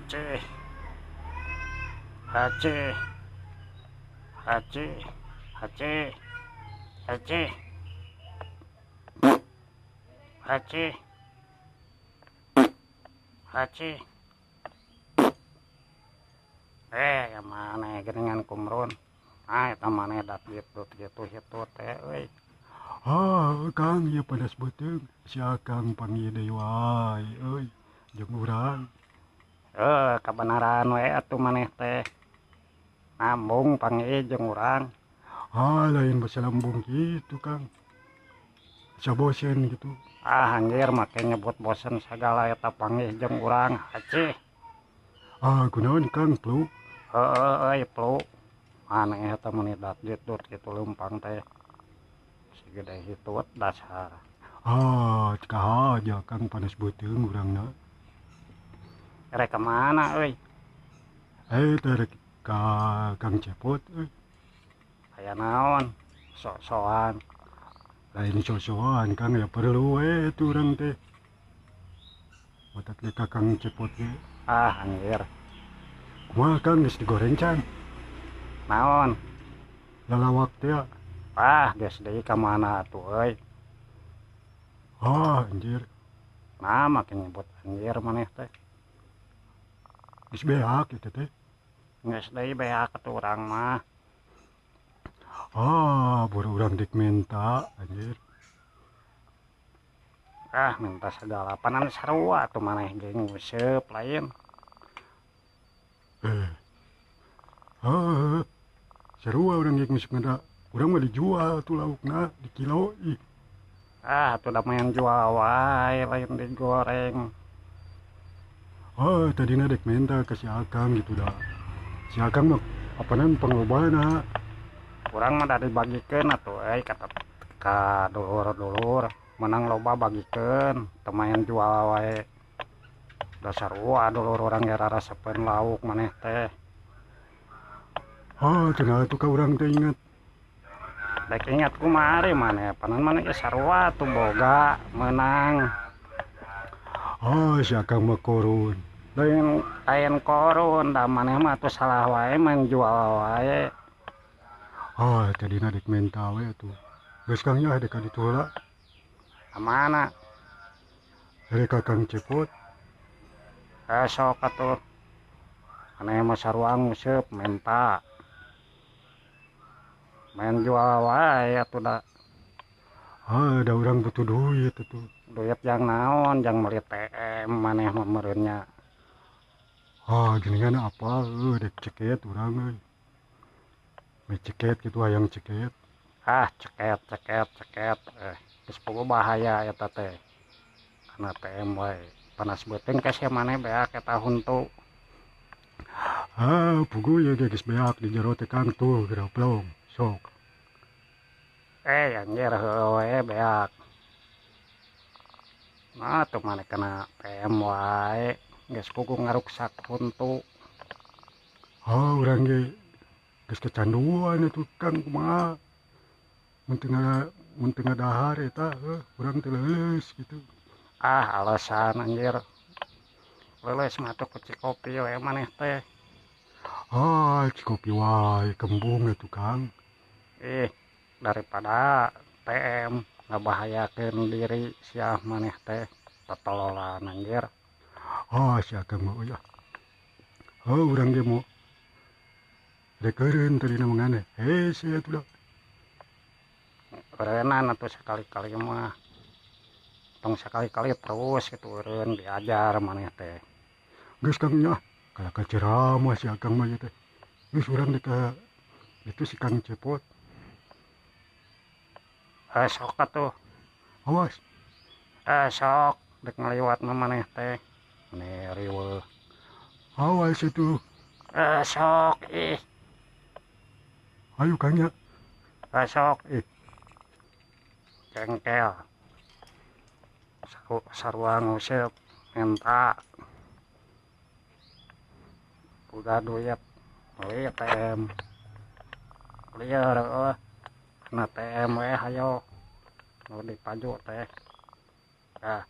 Aceh Aceh Aceh Aceh Aceh Aceh Aceh. Eh, mana geningan kumrun. Ah, eta maneh dat gitu gitu gitu teh euy. Ah, Kang, ieu panas beuteung. Si Akang panggih deui wae euy jeung urang. Eh, kabenaran we atuh maneh teh. Nambung panggih jeung urang. Ah, lain basa lambung kitu, Kang. Asa bosen gitu. Ah, anjir make nyebut bosen sagala eta panggih jeung urang. Aceh. Ah, kunaon Kang, flu? Heeh euy, flu. Maneh eta meuni dat ditut kitu leumpang teh. Sigede hitut dasar. Ah, kahaja Kang panas beuteung urangna. Rek ka mana euy? Eh, teh rek ka Kang Cepot euy. Aya naon? Sok-sokan. Lain sok-sokan Kang, ya perlu we atuh urang teh. Matak di ka Kang Cepot ge. Ah, anjir. Kumaha Kang geus digoreng can? Naon? Lalawak teh. Ah, geus deui ka mana atuh euy. Ah, anjir. Nah, make nyebut anjir maneh teh. Geus beak eta teh. Geus deui beak atuh urang mah. Ah, buru urang dek menta anjir. Ah, minta segala panan sarua atuh maneh ge nguseup lain. Eh. Ah, sarua urang ge nguseup da. Urang mah dijual tuh laukna di kilo ih. Ah, atuh da main jual wae lain digoreng. Ah, tadina dek menta ka si Akang gitu da. Si Akang mah apanan panglobana. Urang mah da dibagikeun atuh euy kata ka dulur-dulur menang loba bagikeun teu main jual wae. Da sarua dulur urang ge rarasepeun lauk maneh teh. Ah, cenah atuh ka urang teh ingat. Dek ingat kumaha ari maneh, panan maneh ge sarua atuh boga meunang. Ah, si Akang mah korun. Lain lain korun da maneh mah atuh salah wae main jual wae. Ah, tadina dek menta we atuh. Geus Kang nya dek ka ditu heula. Ka mana? Rek ka Kang Cepot. Eh, sok atuh. Maneh mah sarua nguseup menta. Main jual wae atuh da. Ah, da urang butuh duit atuh. Duit jang naon, jang meuli TM maneh mah meureun nya. Ah, geuningan apa euy dek ceket urang euy. Meh ceket kitu hayang ceket. Ah, ceket ceket ceket eh geus puguh bahaya eta teh. Kana TM wae. Panas beuteung ka sia maneh beak eta huntu. Ah, puguh ieu ge geus beak di jero teh Kang tuh geroplong. Sok. Eh, anjir heueuh we beak. Nah, tuh maneh kana TM wae geus puguh ngaruksak huntu. Ah, urang ge geus kecanduan atuh Kang kumaha. Mun teu ngadahar eta heuh urang teh leuleus kitu. Ah, alasan anjir. Leuleus mah atuh ku cikopi we maneh teh. Ah, cikopi wae kembung atuh Kang. Ih, daripada TM ngabahayakeun diri sia maneh teh tetololan anjir. Ah, si Akang mah euy ah. Heuh urang ge mo rek eureun tadina mah ngan hese atuh da. Eureunnan atuh sakali-kali mah. Tong sakali-kali terus kitu eureun diajar maneh teh. Geus Kang nya, kalah ka ceramah si Akang mah ieu teh. Geus urang dek ka itu si Kang Cepot. Eh, sok atuh. Awas. Eh, sok dek ngaliwat mah maneh teh. Maneh riweuh. Awas atuh. Eh, sok ih. Ayo Kang nya. Eh, sok ih. Jengkel. Sarua nguseup menta. Boga duit meuli ATM. Lieur heueuh. Kana ATM we hayo. Nu dipaju teh. Ah.